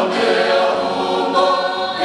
mea uma.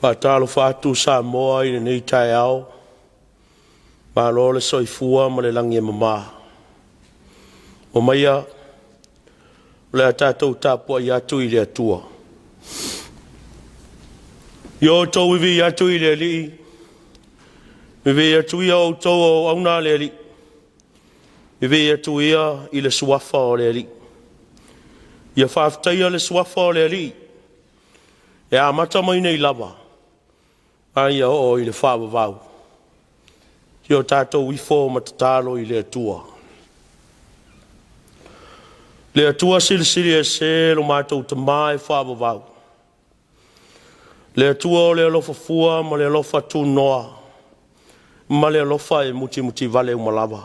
Faatalofa atu Samoa i lenei taeao, malo le soifua ma le lagi e mama. Omaia o le a tatou tapuai atu i le Atua. Ia outou vivii atu i le Alii, vivii atu ia outou o auauna a le Alii, vivii atu ia i le Suafa o le Alii. Ia faafetaia le Suafa o le Alii, e amata mai nei lava a ia oo i le faavavau. Ia o tatou ifo ma tatalo i le Atua. Le Atua silisili ese lo matou Tama e faavavau, le Atua o le alofa fua ma le alofa tunoa ma le alofa e mutimutivale uma lava.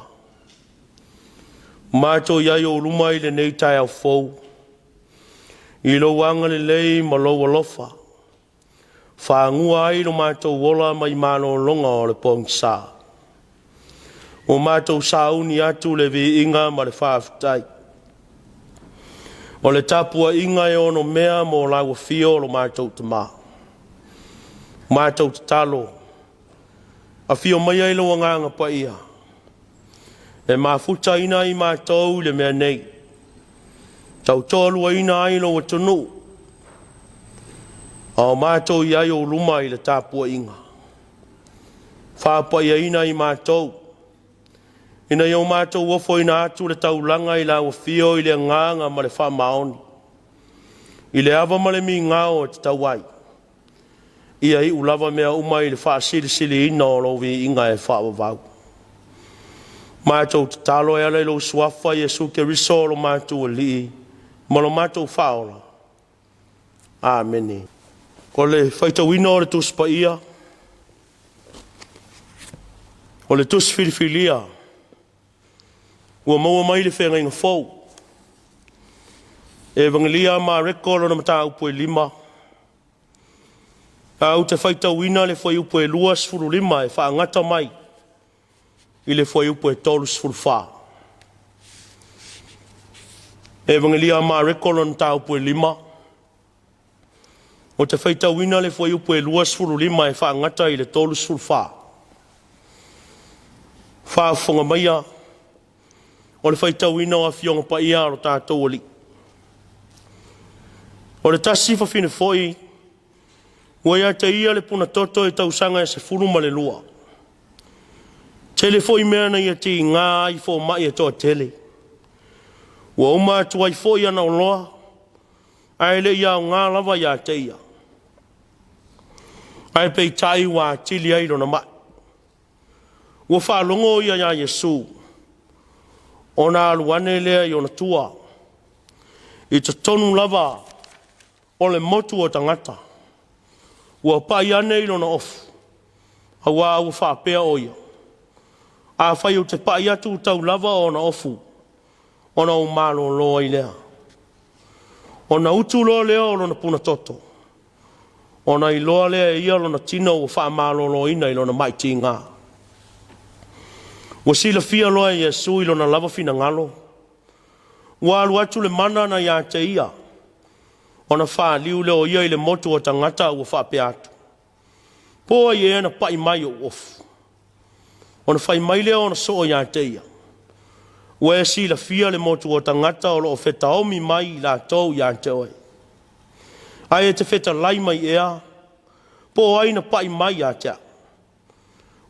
Matou i ai i ou luma i lenei taeao fou, i lou agalelei ma lou alofa, fagua ai lo matou ola mai malologa o le pogisa. Ua matou sauni atu le viiga ma le faafetai. O le tapuaiga e onomea mo lau afio lo matou Tama. Matou tatalo, afio maia i lou Agaga Paia e mafutaina ai matou i le mea nei, tautoaluaina ai lou atunuu, a o matou i ai i ou luma i le tapuaiga. Faapaiaina i matou, ina ia o matou ofoina atu le taulaga i lau afio i le agaga ma le faamaoni, i le ava ma le migao e tatau ai. Ia iu lava mea uma i le faasilisiliina o lou viiga e faavavau. Matou tatalo e ala i lou Suafa Iesu Keriso o lo matou Alii ma lo matou Faaola. Amene. O le faitauina o le Tusi Paia, o le Tusi Filifilia ua maua mai le Feagaiga Fou. Evagelia a Mareko lona mataupu e 5, ae ou te faitauina le fuaiupu e 25 e faagata mai i le fuaiupu e 34. Evagelia a Mareko lona mataupu e 5, ou te faitauina le fuaiupu e 25 e faagata i le 34. Faafofoga maia o le faitauina o Afioga Paia a lo tatou Alii. O le tasi fafine foi ua ia te ia le puna toto i tausaga e 12. Tele foi mea na ia tiga ai fomai e toatele. Ua uma atu ai foi ana oloa, ae le i aoga lava ia te ia. Ae peitai ua atili ai lona mai. Ua faalogo ia ia Iesu, ona alu ane lea i ona tua, i totonu lava o le motu o tagata. Ua pai ane i lona ofu, aua ua faapea o ia, afai ou te pai atu tau lava ona ofu, ona ou malolo ai lea. Ona utu loa lea o lona punatoto, ona iloa lea e ia lona tino ua faamaloloina i lona mai tiga. Ua silafia loa e Iesu i lona lava finagalo, ua alu atu le mana na ia te ia, ona faliu lea o ia i le motu o tagata ua faapea atu, po ai ea na pai mai ou ofu? Ona fai mai lea o ona soo ia te ia, ua e silafia le motu o tagata o lo o fetaomi mai i latou ia te oe. Ae e te fetalai mai ea, po o ai na pai mai ia te au?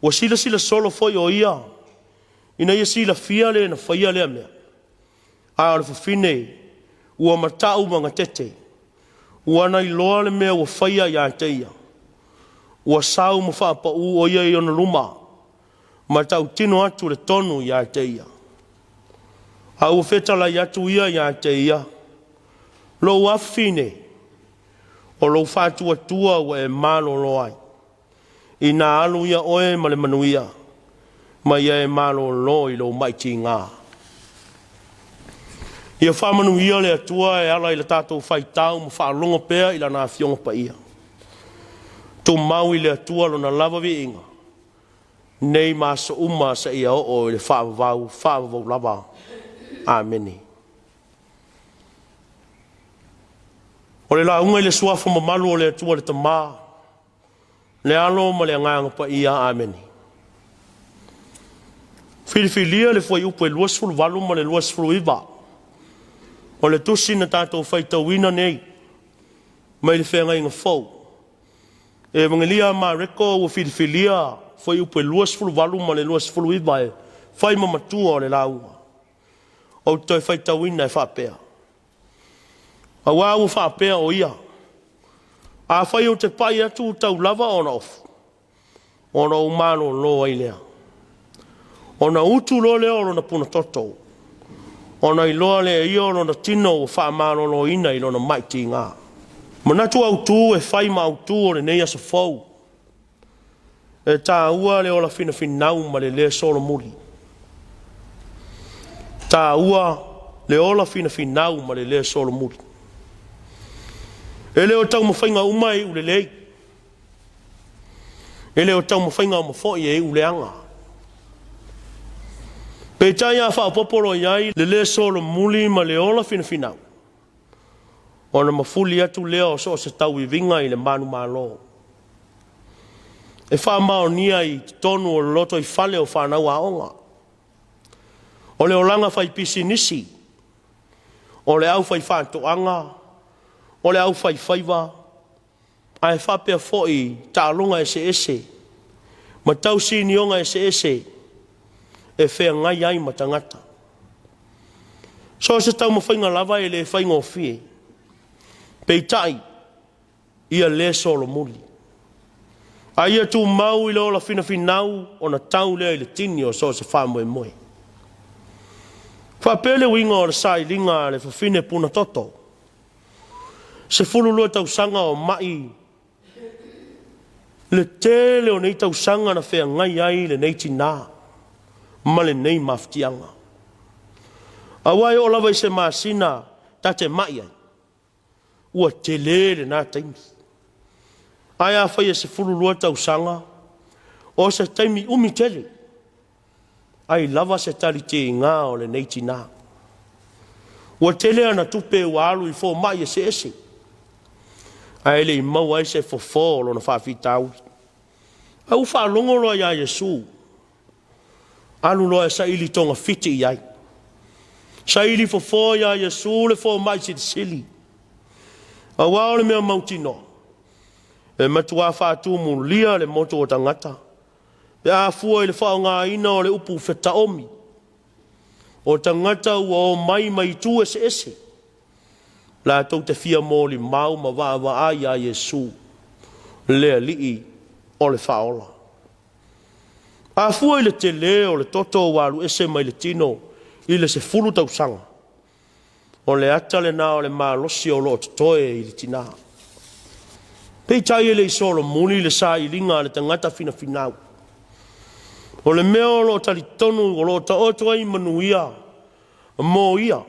Ua silasila solo foi o ia, ina ia silafia le na faia lea mea. A o le fafine ua matau ma gatete, ua na iloa le mea ua faia ia te ia. Ua sau ma faapau o ia i ona luma, ma tautino atu le tonu ia te ia. A ua fetalai atu ia ia te ia, lou afafine, o lou faatuatua ua e malolo ai. Ina alu ia oe ma le manuia, ma ia e malolo i lou mai tiga. Ia faamanuia le Atua e ala i le tatou faitau ma faalogo pea i Lana Afioga Paia. Tumau i le Atua Lona lava viiga, nei ma aso uma seia oo i le faavavau, faavavau lava. Amene. O le lauga i le Suafa mamalu o le Atua le Tama, Le Alo ma le Agaga Paia. Amene. Filifilia le fuaiupu e 28 ma le 29 o le tusi na tatou faitauina nei mai le Feagaiga Fou. Evagelia a Mareko ua filifilia fuaiupu e 28 ma le 29 e fai ma matua o le lauga. Ou te toe faitauina e faapea, Aua ua faapea o ia, afai ou te pai atu tau lava ona ofu, ona ou malolo ai lea. Ona utu loa lea o lona punatoto, ona iloa lea e ia o lona tino ua faamaloloina i lona mai tiga. Manatu autu e fai ma autu o lenei aso fou, e taua le ola finafinau ma le lē solomuli. Taua le ola finafinau ma le lē solomuli. E le o taumafaiga uma e iu lelei. E le o taumafaiga uma foi e iu leaga. Peitai a faaopoopo loa i ai le lē solomuli ma le ola finafinau, ona mafuli atu lea o so o se tauiviga i le manumalo. E faamaonia i totonu o le lotoifale o fanau aoga, o le olaga faipisinisi, o le aufaifaatoaga, o le aufaifaiva, ae faapea foi taaloga eseese ma tausinioga eseese e feagai ai ma tagata. So o se taumafaiga lava e le faigofie, peitai ia lē solomuli, a ia tumau i le ola finafinau ona tau lea i le tini o so o se faamoemoe. Faapea le uiga o le sailiga a le fafine punatoto, 12 tausaga o mai le tele o nei tausaga na feagai ai lenei tinā ma lenei mafatiaga. Aua e oo lava i se masina ta te mai ai, ua tele lena taimi. Ae afai e 12 tausaga, o se taimi umi tele, ai lava se tali tiga o lenei tinā. Ua tele ana tupe ua alu i fomai eseese, ae le i maua ai se fofo o lona faafitauli. Ae ua faalogo loa ia Iesu, alu loa e saili togafiti i ai. Saili fofo ia Iesu le fomai silisili. Aua o le mea mautinoa, e matuā faatumulia le motu o tagata pe a fua i le faaaogaina o le upu fetaomi, o tagata ua omai mai itu eseese latou te fia molimau ma vaavaai iā Iesu, le Alii o le Faaola. A fua i le telē o le toto ua alu ese mai le tino i le 10 tausaga, o le ata lena o le malosi o lo o totoe i le tinā. Peitai e le i solomuli le sailiga a le tagata finafinau. O le mea o lo o talitonu o lo o taoto ai manuia mo ia,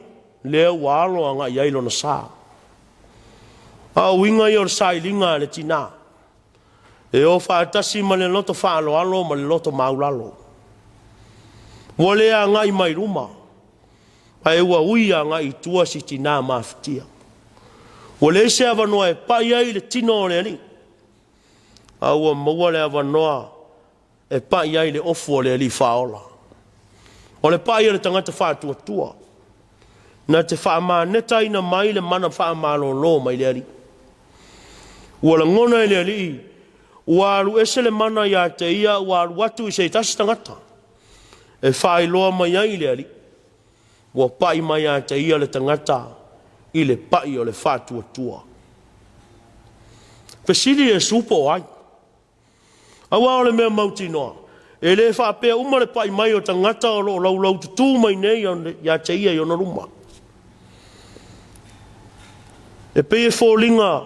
lea ua alo agai i ai lona sa. A o uiga ia o le sailiga a le tinā, e o faatasi ma le loto faaaloalo ma le loto maulalo. Ua le agai mai luma, ae ua ui agai i tua si tinā mafatia. Ua leai se avanoa e pai ai le tino o le Alii, a ua maua le avanoa e pai ai le ofu o le Alii Faaola. O le pai a le tagata faatuatua, na te faamanetaina mai le mana faamalolo mai le Alii. Ua lagona e le Alii, ua alu ese le mana ia te ia, ua alu atu i se tasi tagata, e faailoa mai ai i le Alii, ua pai mai ia te ia le tagata i le pai o le faatuatua. Fesili Iesu po o ai? Aua o le mea mautinoa, e le faapea uma le pai mai o tagata o lo o laulaututu mai nei ia te ia i ona luma. E pei e foliga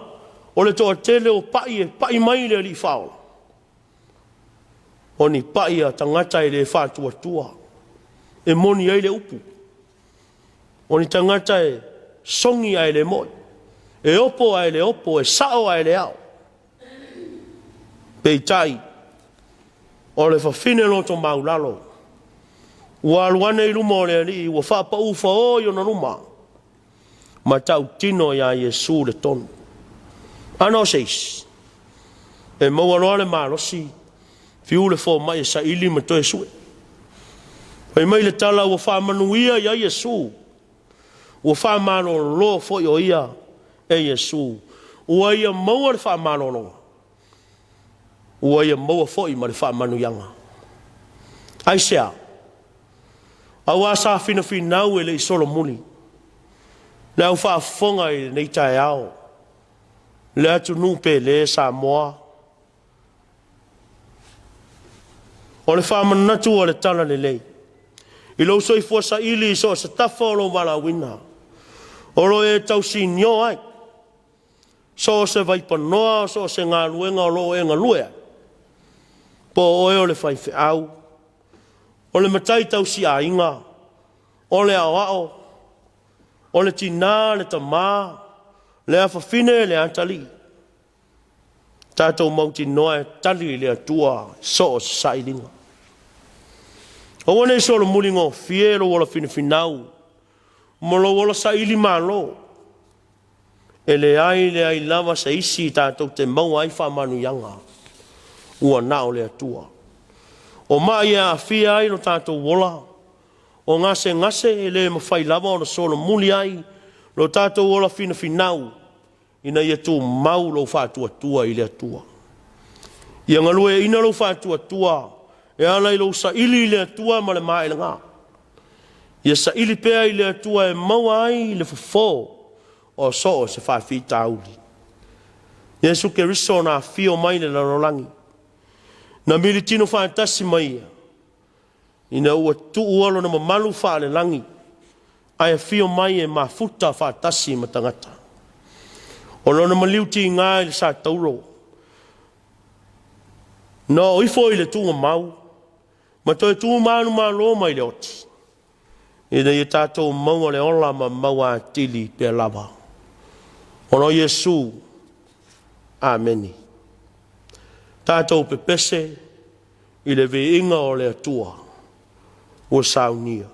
o le toatele o pai e pai mai i le Alii Faaola, o ni pai a tagata e le faatuatua, e moni ai le upu, o ni tagata e sogi ae le mo'i, e opo ae le opo, e sao ae le ao. Peitai, o le fafine loto maulalo, ua alu ane i luma o le Alii, ua faapau faõ i ona luma, ma tautino iā Iesu le tonu. Ana o se isi? E maua loa le malosi, fiu le fomai e saili ma toe sue. Fai mai le tala ua faamanuia ia Iesu, ua faamalolo foi o ia e Iesu. Ua ia maua le faamalologa, ua ia maua foi ma le faamanuiaga. Aisea? Aua sa finafinau e le i solomuli le au faafofoga i lenei taeao, le atunuu pele Samoa. O le faamanatu o le Talalelei i lou soifua saili i so o se tafa o lou valaauina, o lo o e tausinio ai, so o se vaipanoa, so o se galuega o lo o e galue ai, po o oe o le faifeau, o le matai tausiaiga, o le aoao, o le tina, le tama, le afafine, le atalii, tatou mautinoa e tali le Atua i so o se sailiga. Aua ne i solomuli gofie lou ola finafinau ma lou ola sailimalo. E leai leai lava se isi tatou te maua ai faamanuiaga, ua na o le Atua. O mai e aafia ai lo tatou ola, o gasegase e le mafai lava ona solomuli ai lo tatou ola finafinau ina ia tumau lou faatuatua i le Atua. Ia galueaiina lou faatuatua e ala i lou saili i le Atua ma le maelega. Ia saili pea i le Atua e maua ai le fofo o so o se faafitauli. Iesu Keriso na afio mai i le lalolagi, na militino faatasi ma Ia, ina ua tuua lona mamalu faalelagi, ae afio mai e mafuta faatasi ma tagata. O lona maliu tiga i le satauro, na oo ifo i le tuugamau ma toe tu manumalo mai le oti, ina ia tatou maua le ola ma maua atili pea lava. Ona o Iesu. Amene. Tatou pepese i le viiga o le Atua ua saunia.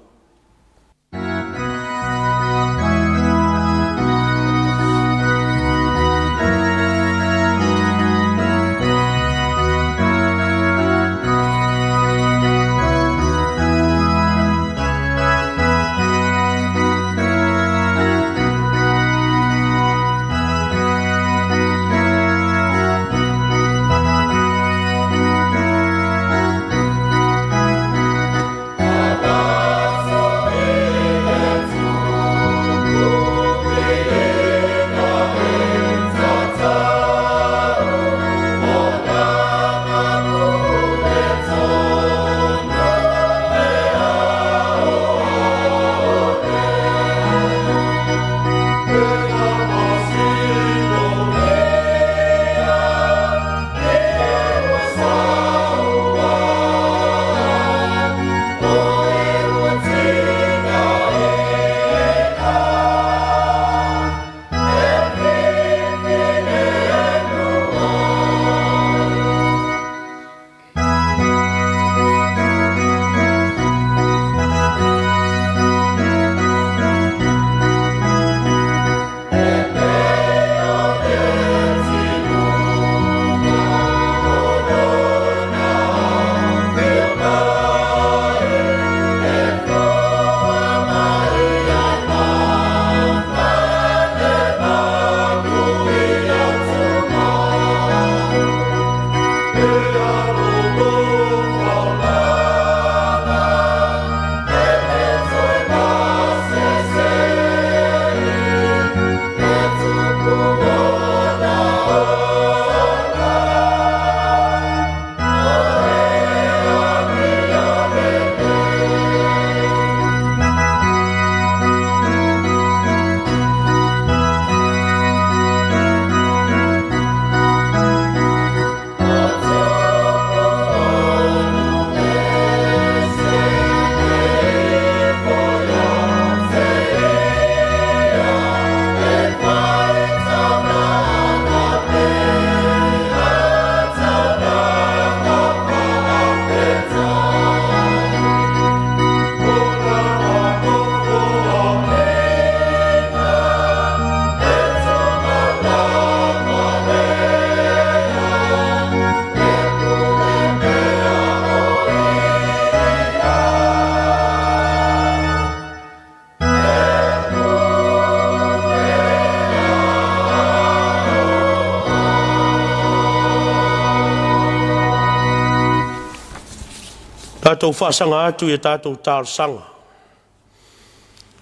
Tatou faasaga atu i a tatou talosaga.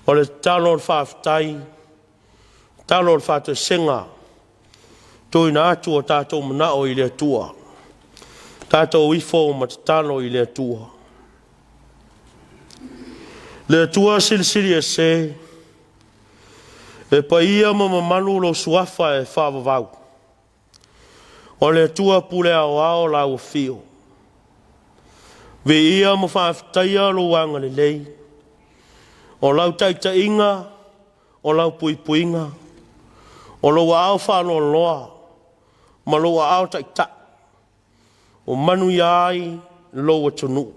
O le tatalo o le faafetai, tatalo o le faatoesega, tuuina atu o tatou manao i le Atua. Tatou ifo ma tatalo i le Atua. Le Atua silisili ese, e paia ma mamalu lou suafa e faavavau. O le Atua pule aoao lau afio. Viia ma faafetaia lou agalelei, o lau taitaiga, o lau puipuiga, o lou aao faaloaloa ma lou aao taitai ua manuia ai lou atunuu.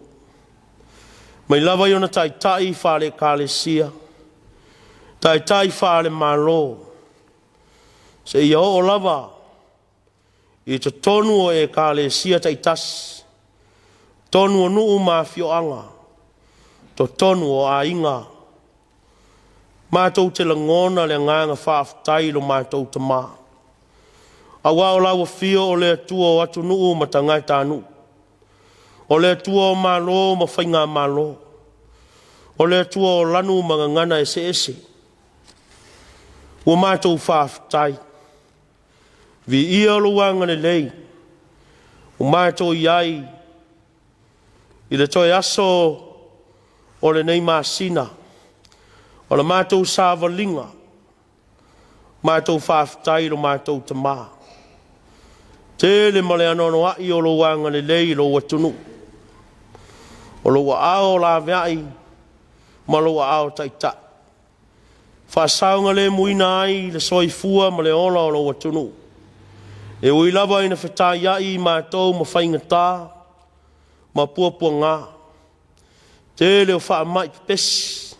Mai lava i ona taitai faale-Ekalesia, taitai faale-Malo, seia oo lava i totonu o Ekalesia taitasi, totonu o nuu ma afioaga, totonu o aiga. Matou te lagona le agaga faafetai i lo matou Tama, aua o lau afio o le Atua o atunuu ma tagatanuu, o le Atua o Malo ma Faigamalo, o le Atua o lanu ma gagana eseese. Ua matou faafetai, viia lou agalelei ua matou i ai i le toe aso o lenei masina o la matou savaliga. Matou faafetai i lo matou Tama, tele ma le anoanoai o lou agalelei i lou atunuu, o lou aao laveai ma lou aao taitai, faasaogalemuina ai le soifua ma le ola o lou atunuu. E ui lava ina fetaiai matou ma faigata ma puapuaga, tele o faamai pepesi,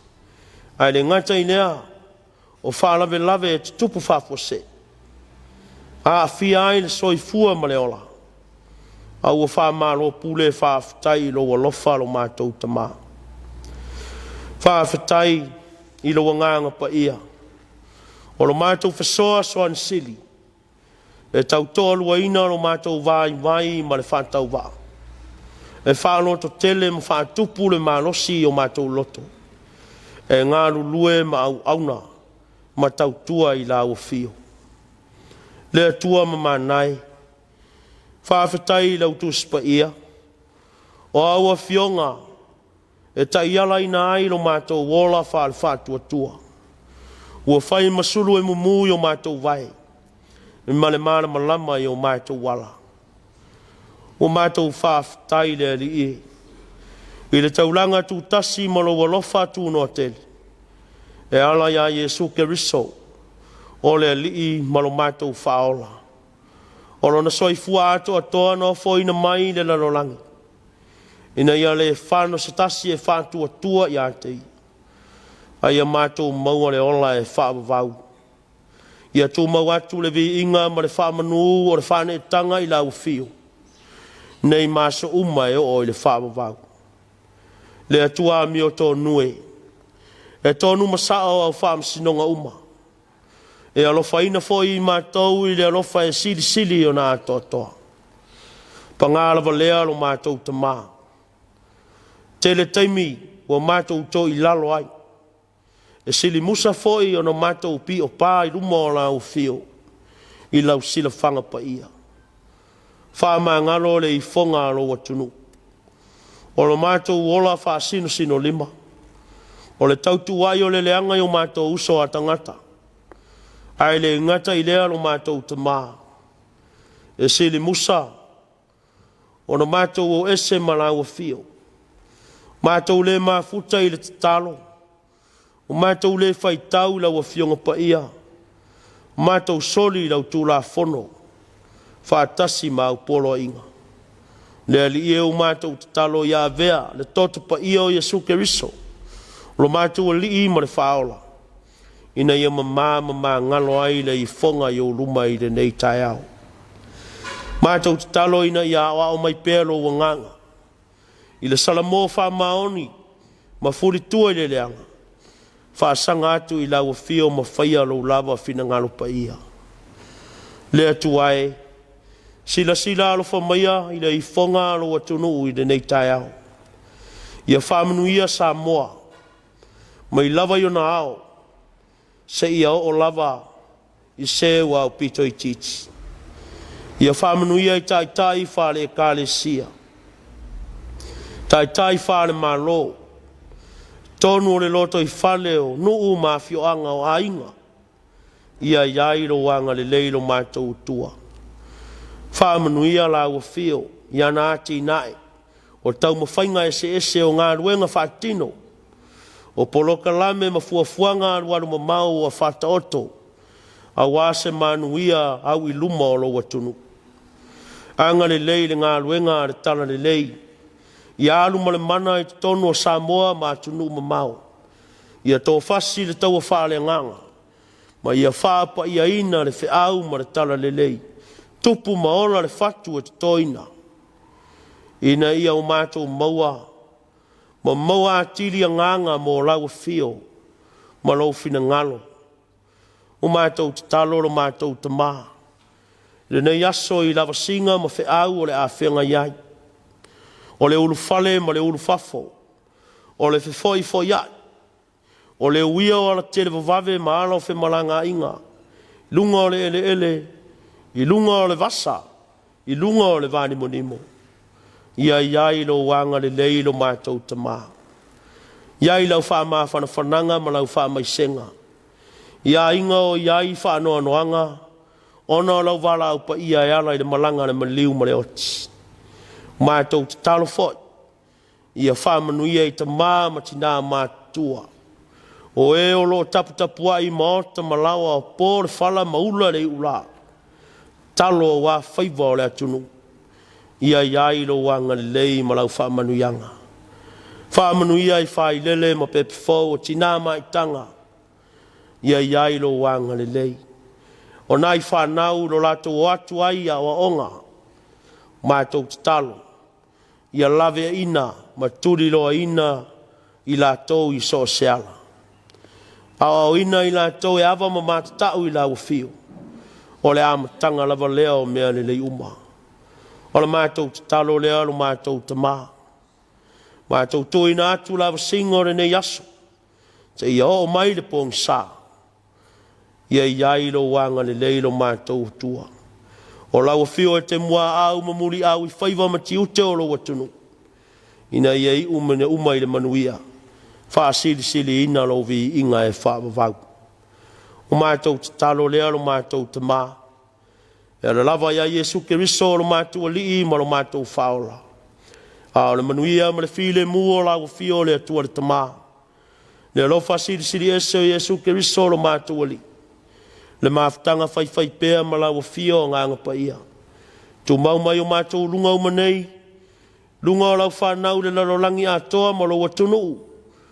ae le gata i lea o faalavelave e tutupu faafuasei, aafia ai le soifua ma le ola, a ua faamalo pule faafetai i lou alofa lo matou Tama. Faafetai i lou Agaga Paia o lo matou fesoasoani sili e tautoaluaina lo matou vaivai ma le faatauvaa, e faalototele ma faatupu le malosi i o matou loto e galulue ma auauna ma tautua i lau afio. Le Atua mamana e, faafetai i lau Tusi Paia, o au Afioga e taialaina ai lo matou ola faale-faatuatua, ua fai ma sulu e mumu i o matou vae ma le malamalama i o matou ala. Ua matou faafetai i le Alii e, i le taulaga tutasi ma lou alofa tunoa tele, e ala ia Iesu Keriso o le Alii ma lo matou Faaola. O lona soifua atoatoa na ofoina mai i le lalolagi, ina ia le fano se tasi e faatuatua ia te Ia, a ia matou maua le ola e faavavau. Ia tumau atu le viiga ma le faamanu o le faaneetaga i lau afio, nei ma aso uma e oo i le faavavau. Le Atua amiotonu e, e tonu ma sao au faamasinoga uma, e alofaina foi i matou i le alofa e silisili ona atoatoa. Paga lava lea lo matou Tama, tele taimi ua matou toilalo ai, e silimusa foi ona matou piopa i luma o lau afio i lau silafaga paia. Faamagalo le ifoga a lou atunuu. O lo matou ola faasinosinolima, o le tautuuai o le leaga i o matou uso a tagata, ae le gata i lea lo matou Tama, e silimusa ona matou o ese ma lau afio, matou le mafuta i le tatalo, ua matou le faitau i lau Afioga Paia, matou soli i lau Tulafono faatasi ma au poloaiga. Le Alii e, ua matou tatalo ia avea le toto paia o Iesu Keriso, lo matou Alii ma le Faaola, ina ia mamā ma magalo ai le ifoga i ou luma i lenei taeao. Matou tatalo ina ia aoao mai pea lou Agaga i le salamo faamaoni ma fulitua i le leaga, faasaga atu i lau afio ma faia lou lava finagalo paia. Le Atua e, silasila alofa maia i le ifoga a lou atunuu i lenei taeao. Ia faamanuia Samoa mai lava i ona ao seia oo lava i se ua aupito itiiti. Ia faamanuia i taitai faale-Ekalesia, taitai faale-Malo, totonu o le lotoifale o nuu ma afioaga o aiga, ia i ai lou agalelei i lo matou Atua. Faamanuia lau Afio i ana atinae o taumafaiga eseese o galuega faatino, o polokalame ma fuafuaga alualumamao ua faataoto aua se manuia auiluma o lou atunuu. Agalelei i le galuega a le Talalelei, ia alu ma le mana i totonu o Samoa ma atunuu mamao. Ia toafasi le taua faaleagaga ma ia faapaiaina le feau ma le talalelei, tupu ma ola le fatu e totoina, ina ia o matou maua ma maua atili agaga mo lau afio ma lou finagalo. Ua matou tatalo lo matou Tama i lenei aso i lavasiga ma feau o le a feagai ai, o le ulufale ma le ulufafo, o le fefoifoiai, o le uia o ala televavave ma ala o femalagaaiga, i luga o le eleele, i luga o le vasa, i luga o le vanimonimo. Ia i ai lou agalelei i lo matou Tama, i ai lau faamafanafanaga ma lau faamaisega i aiga o i ai faanoanoaga ona o lau valaau paia e ala i le malaga a le maliu ma le oti. Matou tatalo foi ia faamanuia i tama ma tina matutua o e o lo o taputapuai i maota ma laoa o po le fala ma ula le iula, tatalo aua faiva o le atunuu. Ia i ai lou agalelei ma lau faamanuiaga. Faamanuia i failele ma pepe fou o tina maitaga, ia i ai lou agalelei. O nai fanau i lo latou o atu ai i aoaoga, matou tatalo ia laveaina ma tuliloaina i latou i so o se ala. Aoaoina i latou e ava ma matatau i lau afio, o le amataga lava lea o mea lelei uma. O le matou tatalo lea lo matou Tama, matou tuuina atu le lavasiga o lenei aso seia oo mai le pogisa, ia i ai lou agalelei i lo matou Atua. O lau afio e te muaau ma muliau i faiva ma tiute o lou atunuu, ina ia iu mea uma i le manuia, faasilisiliina lou viiga e faavavau. O matou tatalo lea lo matou Tama, e ala lava ia Iesu Keriso o lo matou Alii ma lo matou Faaola, a o le manuia ma le filemu o lau afio le Atua le Tama, le alofa silisili ese o Iesu Keriso o lo matou Alii, le mafutaga faifaipea ma lau afio Agaga Paia, tumau mai o matou luga uma nei, luga o lau fanau i le lalolagi atoa ma lou atunuu,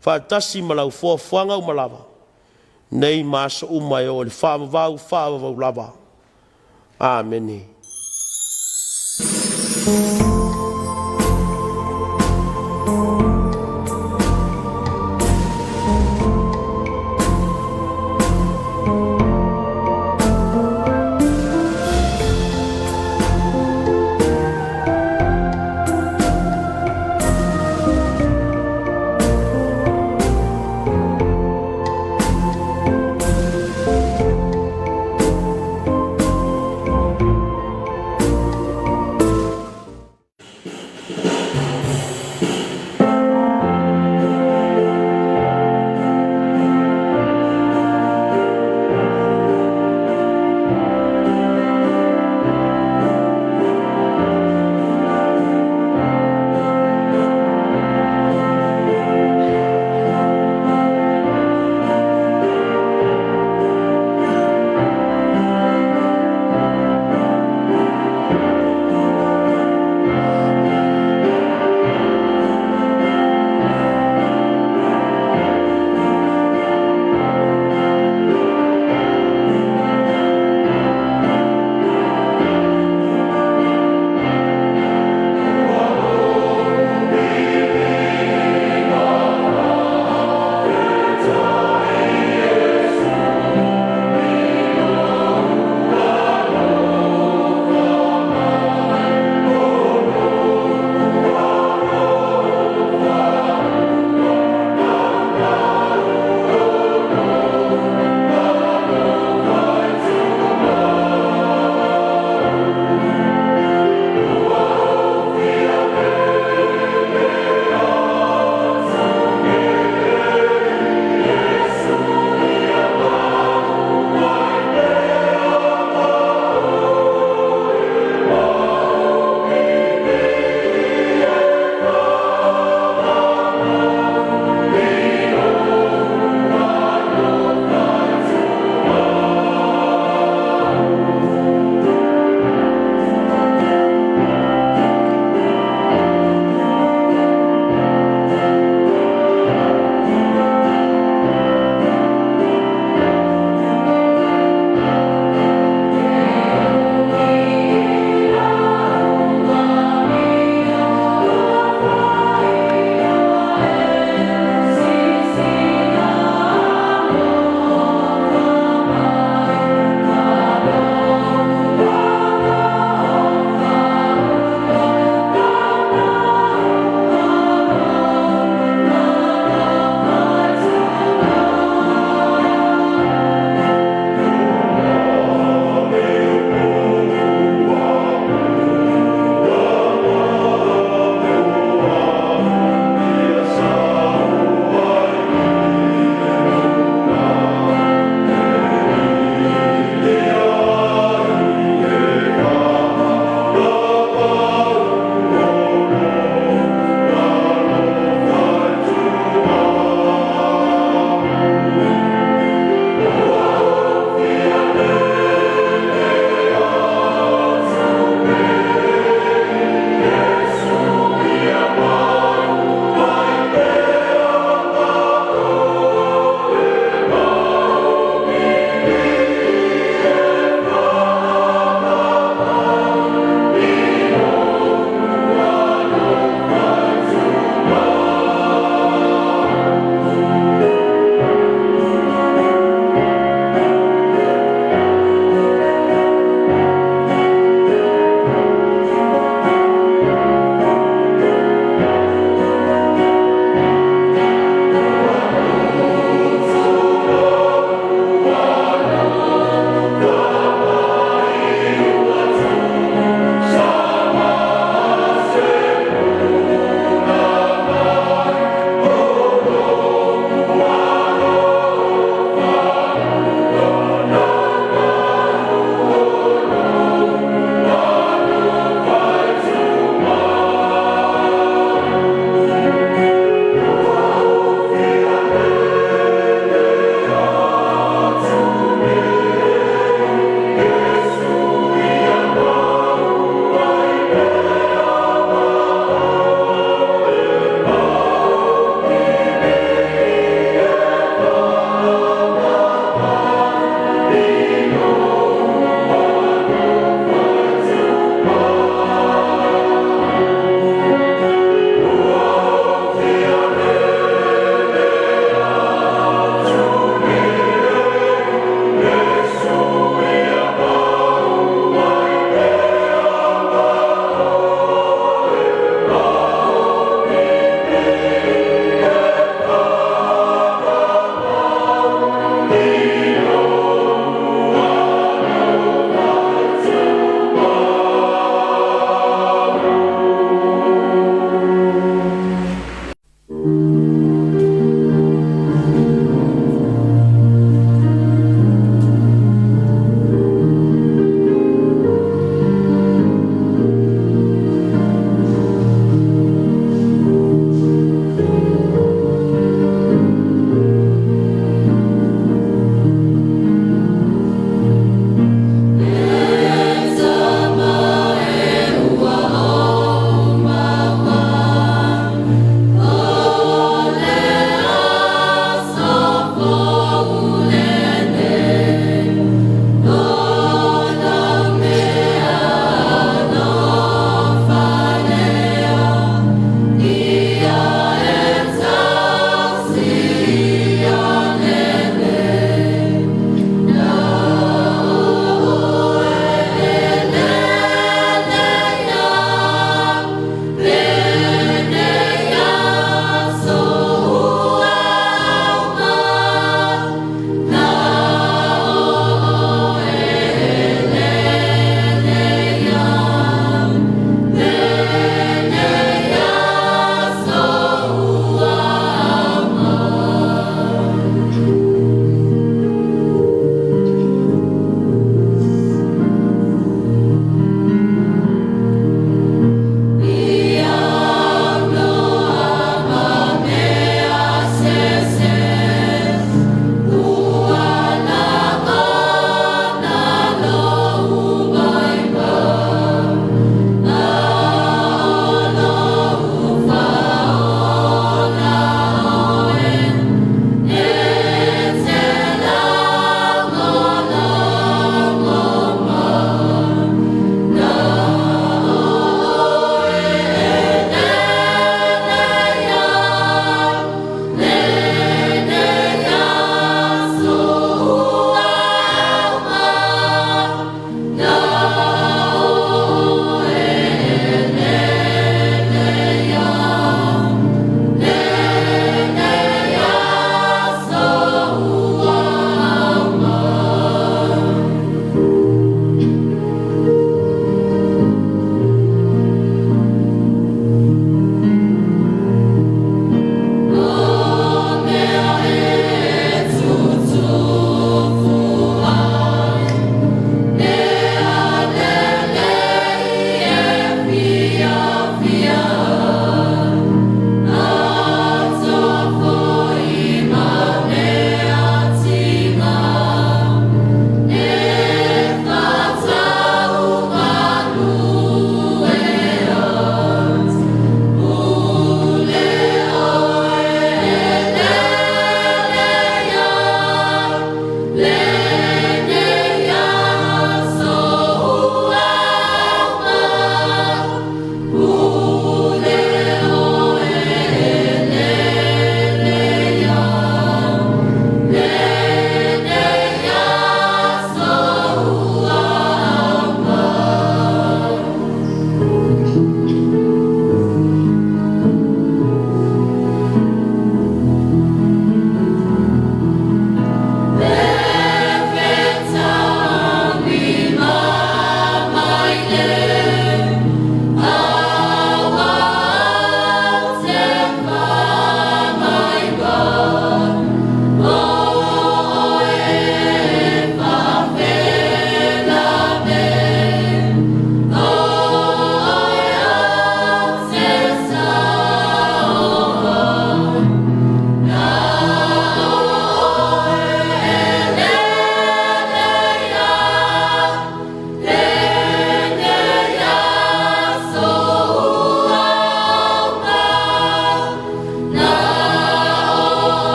faatasi ma lau foafoaga uma lava, nei ma aso uma e oo i le faavavau, faavavau lava. Amene.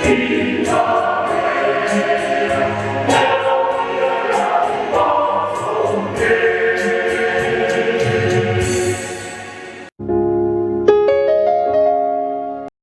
Amen.